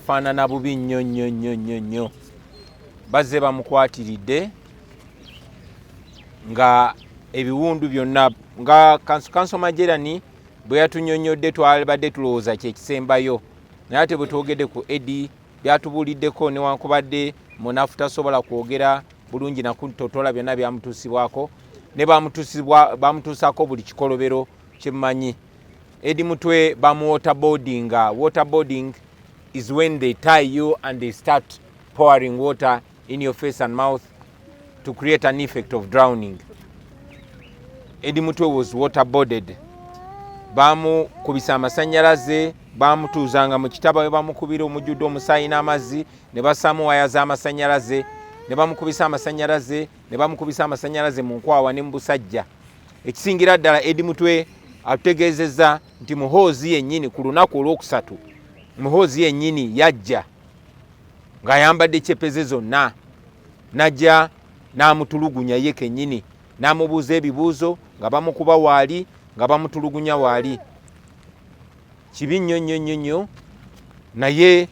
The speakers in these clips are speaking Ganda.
Faanana bubi nnyo nnyo nnyo nnyo nnyo. Bazze bamukwatiridde nga ebiwundu byonna nga Kanso Majerani bwe yatunyonnyodde, twabadde tulowooza kyekisembayo, naye ate bwe twogedde ku Eddie byatubuuliddeko, newankubadde munafu tasobola kwogera bulungi nakutotola byonna byamutuusibwako, ne bamutuusaako buli kikolobero kyemmanyi. Eddie Mutwe bamu waterboardinga. Waterboarding is when they tie you and they start pouring water in your face and mouth to create an effect of drowning. Eddie Mutwe was waterboarded. Bamukubisa amasannyalaze, bamutuuzanga mu kitaba we bamukubira omujjudde omusaayi n'amazzi, ne bassaamu waya z'amasannyalaze, ne bamukubisa amasannyalaze, ne bamukubisa amasannyalaze mu nkwawa ne mu busajja. Ekisingira ddala, Eddie Mutwe atutegeezezza nti Muhoozi yennyini ku lunaku olwokusatu, Muhoozi yennyini yajja ng'ayambadde kyepeze zonna, najja n'amutulugunya ye kennyini, n'amubuuza ebibuuzo nga bamukuba waali, nga bamutulugunya waali. Kibi nnyo nnyo nnyo nnyo. Naye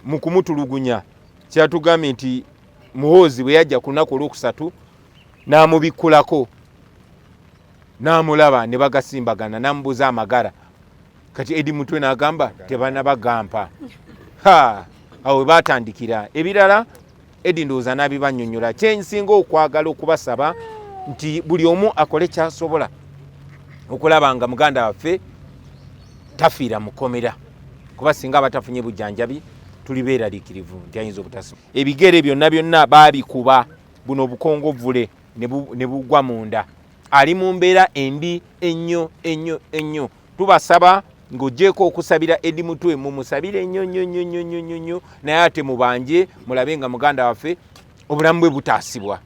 mu kumutulugunya, kyatugambye nti Muhoozi bwe yajja ku lunaku olwokusatu n'amubikkulako n'amulaba ne bagasimbagana, n'amubuuza amagara. Kati Eddie Mutwe n'agamba tebanabagampa. Ha, awo we baatandikira. Ebirala Eddie ndowooza n'abibannyonnyola. Kyensinga okwagala okubasaba nti buli omu akole kyasobola okulaba nga muganda waffe tafiira mukomera, kuba singa abatafunye bujjanjabi tuli beeraliikirivu nti ayinza obutasoma. Ebigere byonna byonna baabikuba, buno obukongovvule ne bugwa munda. Ali mu mbeera embi ennyo ennyo ennyo. Tubasaba ng'ogyeko okusabira Eddie Mutwe, mumusabire nnyo nnyo nnyo nnyo nnyo nnyo nnyo, naye ate mubanje mulabe nga muganda waffe obulamu bwe butaasibwa,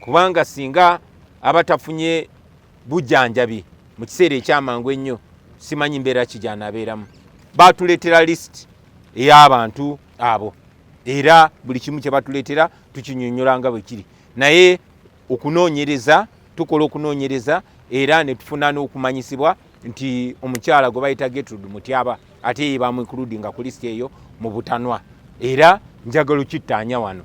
kubanga singa aba tafunye bujjanjabi mu kiseera ekyamangu ennyo, simanyi mbeera ki gy'anaabeeramu. Batuleetera list ey'abantu abo, era buli kimu kye batuleetera tukinyonnyola nga bwe kiri, naye okunoonyereza tukola okunoonyereza era ne tufuna n'okumanyisibwa nti omukyala gwe bayita Gertrude Mutyaba ate ye bamuincludinga ku lisiti eyo mu butanwa. Era njagala okittaanya wano,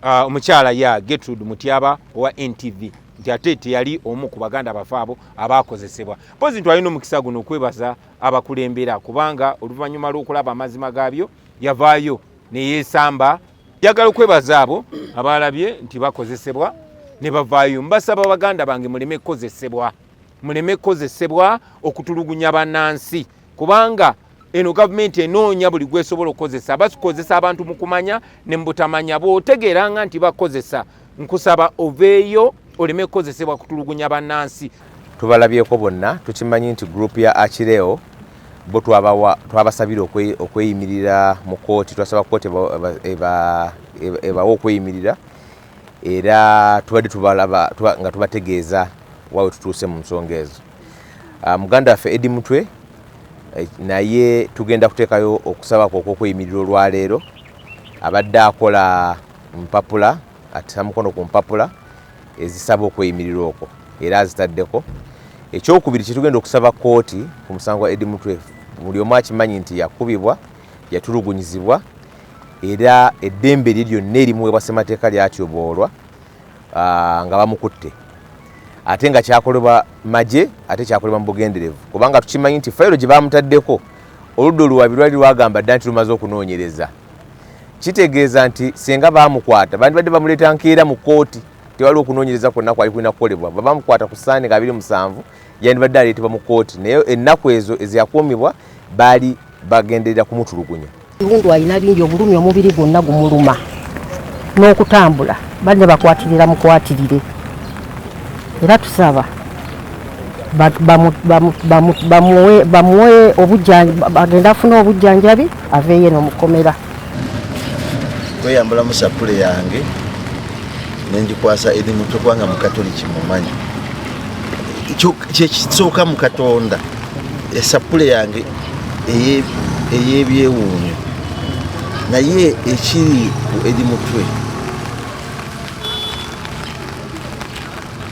omukyala ya Gertrude Mutyaba owa NTV, nti ate teyali omu ku baganda bafe abo abakozesebwa. Mpozi twalina omukisa guno okwebaza abakulembera, kubanga oluvannyuma lw'okulaba amazima gaabyo yavaayo neyeesamba. Njagala okwebaza abo abalabye nti bakozesebwa ne bavaayo. Mbasaba baganda bange, muleme kukozesebwa, muleme kukozesebwa okutulugunya bannansi, kubanga eno gavumenti enoonya buli gwesobola okukozesa. Bakozesa abantu mu kumanya ne mu butamanya. Bw'otegeeranga nti bakozesa, nkusaba oveeyo oleme kukozesebwa kutulugunya bannansi. Tubalabyeko bonna. Tukimanyi nti group ya Achileo bo twabasabira okweyimirira mu kooti. Twasaba kooti ebawe okweyimirira, era tubadde tubalaba nga tubategeeza wawe tutuuse mu nsonga ezo. Muganda waffe Eddie Mutwe naye tugenda kuteekayo okusaba kwe okw'okweyimirira olwaleero. Abadde akola mpapula, atisa mukono ku mpapula ezisaba okweyimirira okwo, era azitaddeko. Ekyokubiri kyetugenda okusaba kooti ku musango gwa Eddie Mutwe, buli omu akimanyi nti yakubibwa, yatulugunyizibwa, era eddembe lye lyonna erimuweebwa ssemateeka lyatyoboolwa nga bamukutte, ate nga kyakolebwa magye, ate kyakolebwa mu bugenderevu, kubanga tukimanyi nti fayiro gye bamutaddeko, oludda oluwabi lwali lwagamba dda nti lumaze okunoonyereza. Kitegeeza nti singa bamukwata bandibadde bamuleeta nkeera mu kkooti, tewali okunoonyereza kwonna kwali kulina kukolebwa. Bwe bamukwata ku Sande nga 27, yandibadde aleetebwa mu kkooti, naye ennaku ezo eziyakuumibwa baali bagenderera kumutulugunya. Ebiwundu alina bingi, obulumi omubiri gwonna gumuluma n'okutambula banne bakwatirira mukwatirire, era tusaba bamuwe bagende afune obujjanjabi, aveeyo eno mukomera. Kweyambulamu sapule yange nengikwasa Eddie Mutwe, kubanga mukatoliki mumanyi kyekisooka mu Katonda. Esapule yange ey'ebyewuunyo. Naye ekiri ku Eddie Mutwe,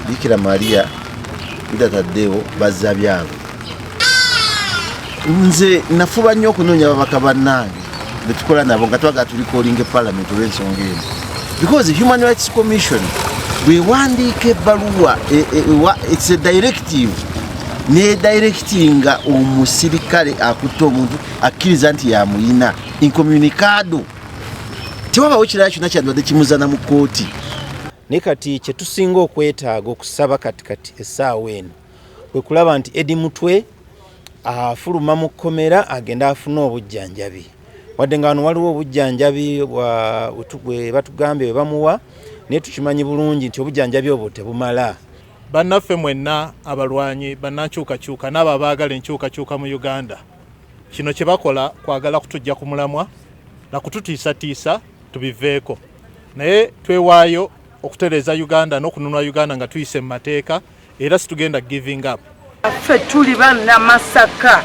Bikira Maria, Peter Tadeo bazza byabwe. Nze nafuba nnyo okunoonya ababaka bannange betukola nabo nga twagala turecallinga parliament olw'ensonga eno, because Human Rights Commission bwewandiika ebbaluwa, it's a directive, nedirectinga omusirikale akutta omuntu akkiriza nti yamuyina incommunicado, tewabawo kirala kyonna kyandibadde kimuzana mu kooti. Naye kati kyetusinga okwetaaga okusaba kati kati essaawa eno kwe kulaba nti Eddie Mutwe afuluma mu kkomera, agenda afune obujjanjabi, wadde nga wano waliwo obujjanjabi bwe batugambye bwe bamuwa, naye tukimanyi bulungi nti obujjanjabi obwo tebumala. Bannaffe mwenna abalwanyi bannankyukakyuka n'abo abaagala enkyukakyuka mu Uganda, kino kye bakola kwagala kutujja ku mulamwa na kututiisatiisa tubiveeko, naye twewaayo okutereeza Uganda n'okununula Uganda nga tuyise mu mateeka, era situgenda giving up. Ffe tuli Bannamasaka,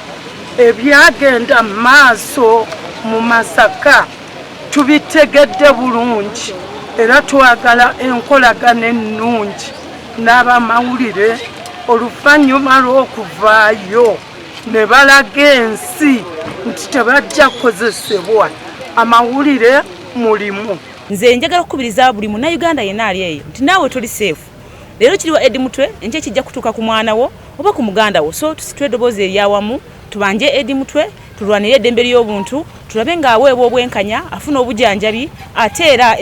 ebyagenda mu maaso mu Masaka tubitegedde bulungi, era twagala enkolagana ennungi n'abamawulire oluvannyuma lw'okuvaayo ne balaga ensi nti tebajja kukozesebwa. Amawulire mulimu. Nze njagala okukubiriza buli Munnayuganda yenna ali eyo nti naawe toli safe. Leero kiriwa Eddie Mutwe, enkya kijja kutuuka ku mwana wo oba ku muganda wo. So tusitule eddoboozi eryawamu, tubanje Eddie Mutwe, tulwanire eddembe ly'obuntu, tulabe ng'aweebwa obwenkanya, afuna obujanjabi, ate era